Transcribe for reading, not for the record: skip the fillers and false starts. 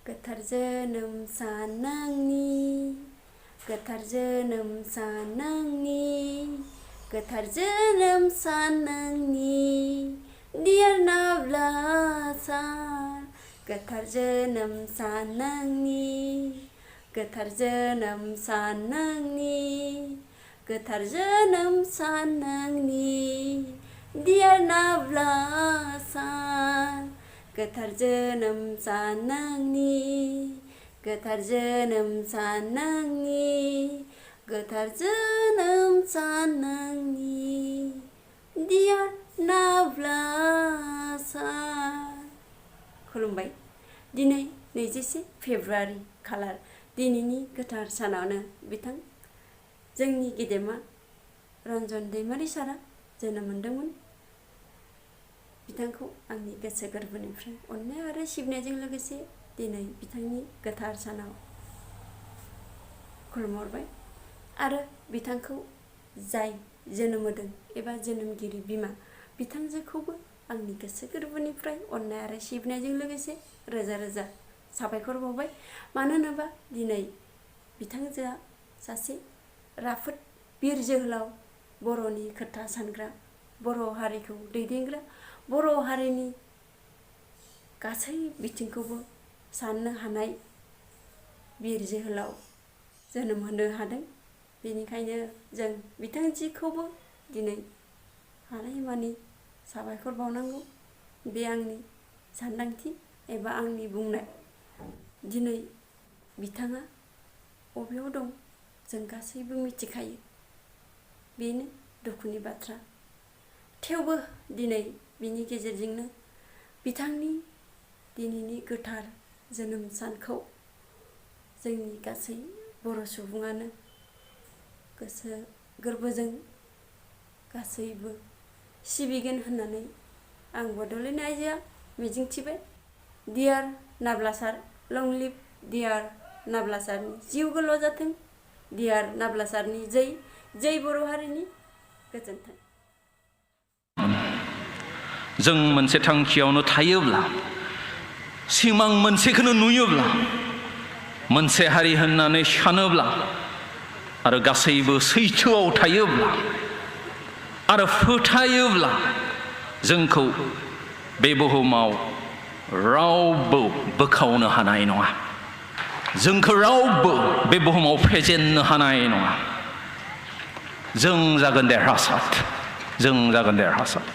गोथार जोनोम सान नोंनि गोथार जोनोम सान नोंनि गोथार जोनोम सान नोंनि DR नाब्ला सान गोथार जोनोम सान नोंनि गोथार जोनोम सान नोंनि गोथार जोनोम सान नोंनि DR नाब्ला सान गोथार जोनोम सान नोंनि गोथार जोनोम सान नोंनि गोथार जोनोम सान नोंनि DR नाब्ला सान। खुलुमबाय। दिनै 21 फेब्रुवारि खालार दिनैनि गोथार सानावनो बिथां जोंनि गेदेमा रन्जन दैमारि सारा जोनोम मोनदोंमोन। बिथांखौ आंनि गोसो गोरबोनिफ्राय अननाय आरो सिबिनायजों लोगोसे दिनै बिथांनि गोथार सानाव खुलुमहरबाय आरो बिथांखौ जाय जोनोम होदों एबा जोनोमगिरि बिमा बिथांजोखौबो आंनि गोसो गोरबोनिफ्राय अननाय आरो सिबिनायजों लोगोसे रोजा रोजा साबायखर बावबाय। मानो होनोबा दिनै बिथांजोआ सासे राफोद बिर जोहोलाव, बर'नि खोथा सानग्रा, बर' हारिखौ दैदेनग्रा, बर' हारिनि गासै बिथिंखौबो साननो हानाय बिर जोहोलाव जोनोम होनो हादों। बेनिखायनो जों बिथांजोखौबो दिनै हानायमानि साबायखर बावनांगौ। बे आंनि सानदांथि एबा आंनि बुंनाय। दिनै बिथाङा बबेयाव दं जों गासैबो मिथिखायो। बेनो दुखुनि बाथ्रा। थेवबो दिनै बिनि गेजेरजोंनो बिथांनि दिनैनि गोथार जोनोम सानखौ जोंनि गासै बर' सुबुङानो गोसो गोरबोजों गासैबो सिबिगोन होननानै आं बड'लेण्ड आइजोआ मिजिंथिबाय। DR नाब्ला सार, लं लिभ DR नाब्ला सारनि जिउ गोलाव जाथों। DR नाब्ला सारनि जै जै बर' हारिनि गोजोन्थों। जों मोनसे थांखियावनो थायोब्ला, सिमां मोनसेखौनो नुयोब्ला, मोनसे हारि होननानै सानोब्ला आरो गासैबो सैथोआव थायोब्ला आरो फोथायोब्ला जोंखौ बे बुहुमाव रावबो बोखावनो हानाय नङा। जोंखौ रावबो बे बुहुमाव फेजेननो हानाय नङा। जों जागोन देरहासार। जों जागोन देरहासार।